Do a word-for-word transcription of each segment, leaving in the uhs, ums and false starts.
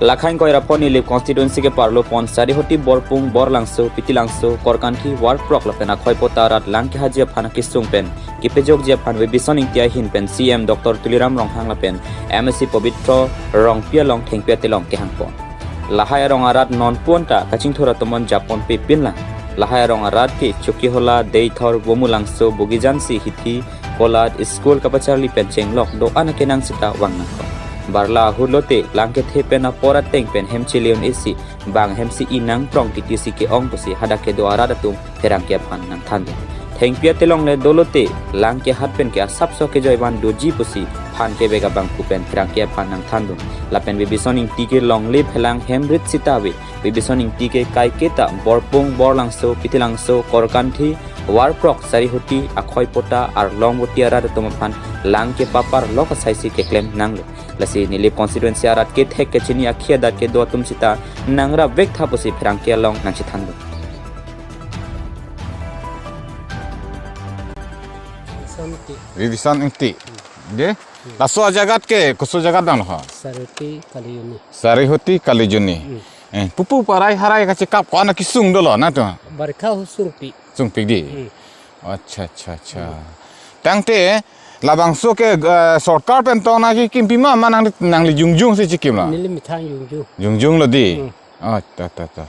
Lakhain koira pon Nilip constituency ke parlo pon Sarihoti, Borpung, Borlangso, Pitilangso, Korkanthi, Warprok lapen Akhoipota arat lang kehaji aphan akesung pen kepejokji aphan Vibison Ingti ahin pen C M Doctor Tuliram Ronghang lapen M A C Pobitro Rongpi along thengpi atelong kehang pon. Lahai arong arat non puan ta kachingthur atomon japon pe pinlang. Lahai arong arat ke Chokihola, Deithor, Bomulangso, Bogijansi, Hithi, Kolat, school kapacharli pen chenglok do-an akenang sita vang nangkok. Barla ahut lote lang kethe pen apor ateng pen hem cheleon isi bang hem si inang prong titi si ke-ong pusi hadak kedo arat atum pherangke aphan nangthandun. Thengpi atelong le dolote lang kehat pen ke asapso kejoi van doji pusi phan kevek abangphu pen pherangke aphan nangthandun. Lapen Vibison Ingti ke longle phelang hem rit sita ave. Vibison Ingti ke kaiketa Borpung, Borlangso, Pitilangso, Korkanthi, Warprok, Sarihoti, Akhoipota, Arlong Voti arat atum aphan lang kepapar lok asai si keklem nanglo. Lasi Nilip constituency arat kethek kechini akhia adat kedo atum sita nangrap vek tha pusi pherangke along nangchethandun. Santi. Vibison Ingti. De? Laso ajagat ke koso jagat dang lo ha? Sarihoti Kalijuni. Sarihoti Kalijuni. Hmm. Eh, pupu parai harai kachekap ko-an akesung dolo na to? Barkha husungpi. Sungpi di. Hmm. Acha, acha, acha. Tangte labangso ke, eh, sorkar pen tong nangkekimpi ma, ma nang, nangli jongjong si chekimlo? Neli methang jongjong. Jongjong lo di. Hmm. Oh, ta, ta, ta.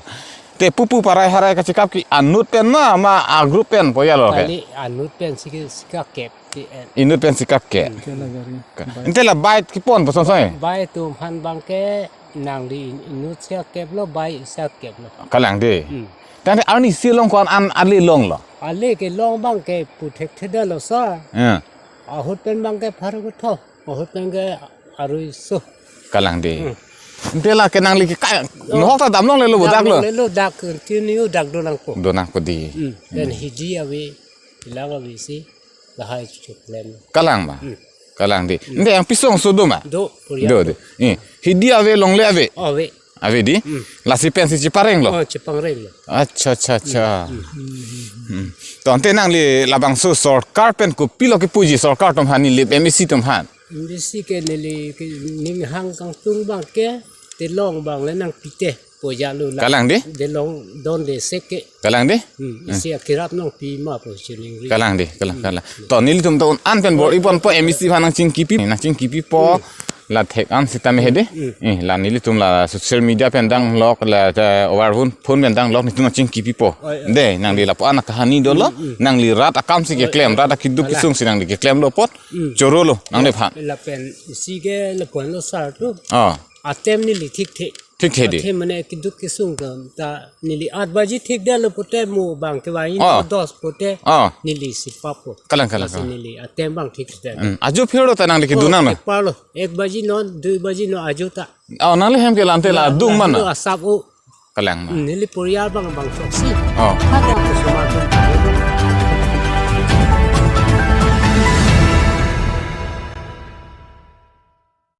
Te pupu parai harai kachekap ke inut pen ma, ma a-group pen po ya lo ke? Kali inut pen si ke, si kakep ke en. Inut pen si kakep. Hmm. Ke la gari. Ka-, bai. Ante la bai kepon po song song e? Bai atum aphan abang ke nangli inut si kakep lo, bai si kakep lo. Kalang di. Hmm. Tangte arni si along ko-an an ale longlo? Ale kelong abang ke pu thekthe detlo sa. Ya. Ahut pen abang ke pharo ketho. Ahut pen ke arui so. Kalang di. Hmm. Ante la ke nangli ke kai, oh, nohok ta damlonglelo bodak lo. Damlonglelo, dak continue dak do nangkok. Do nangkok di. Hmm. Pen, hmm, hidi ave, ilang ave si, lahai chuklem. Kalang ma? Hmm. Kalang di. Hmm. Ante yang pisong so do ma? Do, puriak. Do, do. Eh, hidi ave, longle ave? Ave. Ave di? Hmm. Lasi pen si cheparenglo? Oh, cheparenglo. Acha, acha, acha. Hmm. Hmm. To ante nangli labangso sorkar pen kopilo kepuji, sorkar atum aphan, Nilip M A C atum aphan? M A C ke neli ke ning hang kangtung abang ke telong abang le nangpi te po ja lo la. Kalang di? Telong don de sek ke. Kalang di? Hmm, hmm. Isi akirap nangpi ma po chiningri. Kalang di, kalang, hmm, kalang. To nelitum to un-an pen bor-i ponpo M A C aphan nangchingkipi, nangchingkipi po. Hmm. La thek an sitame he di. Hmm. Eh, la nelitum la social media pen danglok, la, eh, over phone, phone pen danglok nelitum nangchingkipi po. Oh, ya. De, nangli lapu-an akahani dolo, hmm, hmm, nangli rat akam si, oh, keklem, ya, rat akeduk, kalang, kesung si nangli keklemlo apot. Hmm. Choro lo nangliphan. Lapen isi ke lapu-an lo sar tu. Oh. Atem neli thik the. Thik the di. Atem mane keduk kesung ke ta neli aat baji thik detlo pote mo abang ke vangji, oh, dos pote, oh, neli si papo. Kalang, kalang, lasi kalang. Neli atem abang thik the. Hmm. Ajo phirlo ta nangli kedun nang na? Oh, ek par lo. Ek baji non, dui baji non ajo ta. Oh, nangli hem ke la ante la, la dung la man lo na? Asap o. Kalang ma? Hmm, neli porial abang bangsoksi. Oh.